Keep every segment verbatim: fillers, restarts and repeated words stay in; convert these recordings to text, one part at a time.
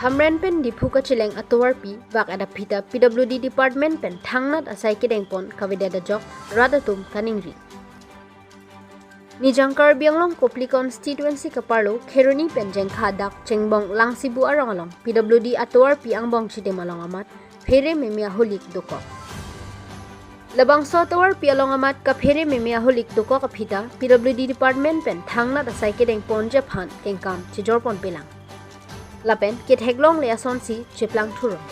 Hamren pen Diphu kacheleng atovarpi vak-et aphi ta P W D department pen thangnat asai kedengpon kavedet ajok rat atum kaningri. Nijang Karbi Anglong Kopili constituency kaparlo Kheroni pen Jengkha adak Chengbong Langsibu arong along P W D atovarpi angbong chidem along amat phere meme aholik dokok. Labangso atovarpi along amat kaphere meme aholik dokok aphi ta P W D department pen thangnat asai kedengponji aphan kengkam chejorponpelang. Lapen ketheklongle asonsi cheplangthurong.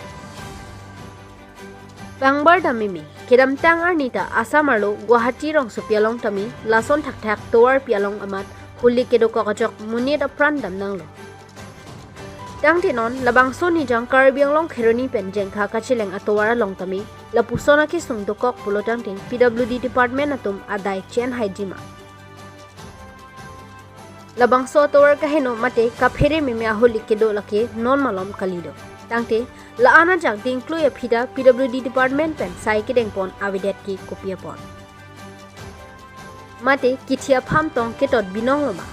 Bangbar dam meme, kedamtang arni ta Assam arlo Guwahati rongsopi along tame lason thakthak tovarpi along amat holik kedokok ajok monit apran damnanglo. Tangte non labangso Nijang Karbi Anglong Kheroni pen Jengkha kacheleng atovar along tame lapuson akesung dokok pulo tangte P W D department atum adai chen haijima. Labangso atovar kaheno mate kaphere meme aholik kedo lake non malom kalido. Tangte la-an ajak dingklui aphi ta P W D department pen sai kedengpon avedet ke kopi apot. Mate kithi apham tong ketot binong loma.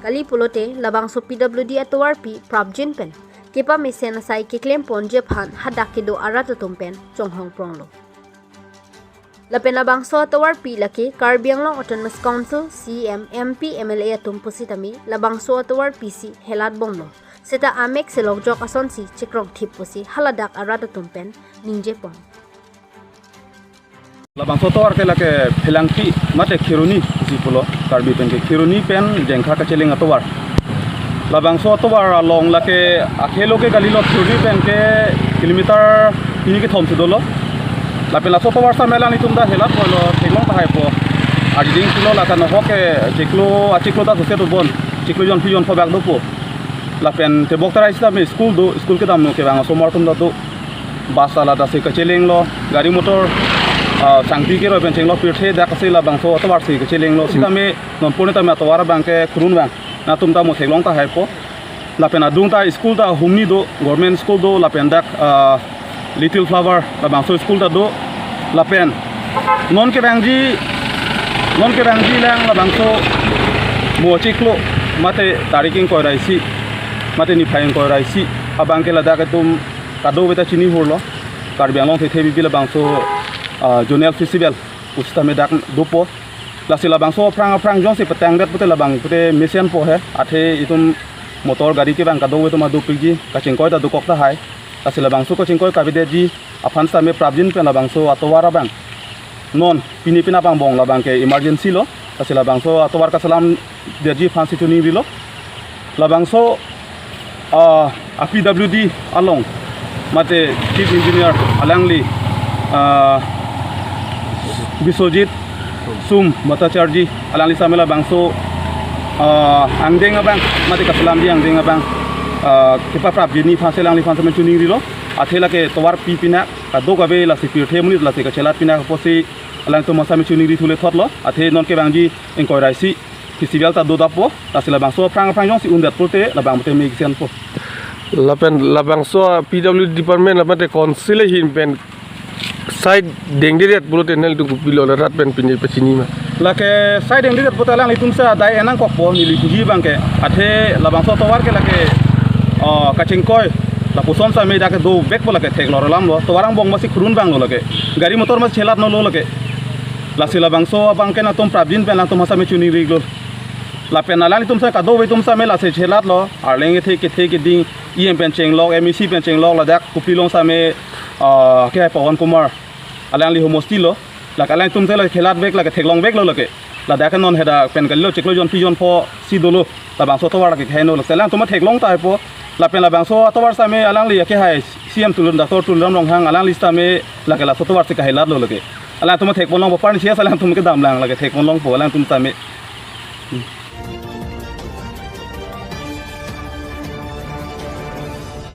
Kali pulote labangso P W D atovarpi prapjin pen kepamesen asai keklemponji aphan hadak kedo arat atum pen chonghongpronglo. Lapen labangso atovarpi lake Karbi Anglong Autonomous Council C E M, M P, M L A atum pusitame labangso atovarpi si helat bomlo. Seta amek selok jok asonsi chekrong thip pusi haladak arat atum pen ningjepon. Labangso atovar ke lake Phelangpi mate Kheroni pusi pulo, Karbi pen ke Kheroni pen Jengkha kacheleng atovar. Labangso atovar along lake akhelo ke kalilo, Kheroni pen ke kilometer hini kethom si dolo. Lapen laso atovar same alanglitum ta helat pulo, theklong tahaipo. Ading pulo lata nohok ke chiklo, achiklo ta sose dobon. Chiklo jonphli jonpho bak dopo. Lapen tebok terai sitame school do, school kedam no kevang asomar atum ta do. Bus alada si kachelenglo, gari motor, ah, sangti keroi pen chenglo, pirthe dak si labangso atovar si kachelenglo. Sitame non pone tame atovar abang ke khurun vang. Latum ta mo theklong tahaipo. Lapen adung ta school ta humni do, government school do, lapen dak, ah, Little Flower labangso school ta do. Lapen non kevangji, non kevangji lang labangso mo chiklo mate tarik ingkoi ra isi mate niphai ingkoi ra isi abang ke ladak atum kadokave ta chini hurlo, Karbi Anglong thethe bibi labangso, ah, zonal festival pusitame dak dopo. Lasi labangso aphrang aphrang jongsi petangdet pute labang pute mesenpo he, athe itum motor gari kevang kadokave atum adopikji, kachingkoi ta dokok tahai. Lasi labangso kachingkoi kavedetji aphan sitame prapjin pen labangso atovar abang non pini pina pangbong labang ke emergency lo. Lasi labangso atovar kaselam detji aphansi choningrilo. Labangso, ah, a P W D along mate chief engineer alangli, ah, Biswajit Sum Bhattacharjee alangli same labangso, ah, angdeng abang mate kaselamji angdeng abang, ah, kepaprapji aphansi alangliphan same choningrilo. Athe lake tovarpi pinak kadokave lasi pirthe monit lasi kachelat pinak apotsi alangtum same choningri thule thotlo. Athe non kevangji ingkoi ra isi festival ta dodappo, lasi labangso aphrang aphrang jongsi undet pulote labang pute mesenpo. Lapen labangso P W D department lapen te council ahin pen sai dengdedet pulote nelitum kopilo la rat pen pine pachini ma. Lake sai dengdedet pulote alanglitum si adai enangkokpo neli puji abang ke. Athe labangso atovar ke lake, oh, kachingkoi lapuson same dak ke dovekpo, lake theklong alamlo. Tovar angbong masi khurun vanglo lake. Gari motor masi chelat nolo lake. Lasi labangso abang ke nangtum prapjin pen nangtum same choningrilo. Lapen alanglitum si kadokave atum same lasi chelatlo. Arleng kethe kethe keding, E M pen chenglok, M A C pen chenglok, ladak Kopilong same, ah, ke hai Pawan Kumar. Alangli homosti lo. Lake alangtum si la chelat vek, lake theklong veklo lake. Ladak ke non hadak pen kalilo, chiklo jonphli jonpho si dolo. Labangso atovar lake keheno, lake alangtum theklong tahaipo. Lapen labangso atovar same alangli ke hai C M Tuliram, Doctor Tuliram Ronghang alangli sitame lake laso atovar si kahelatlo lake. Alangtum thekponlongpo, parni si alangtum kedamlang, lake thekponlongpo alangtum same.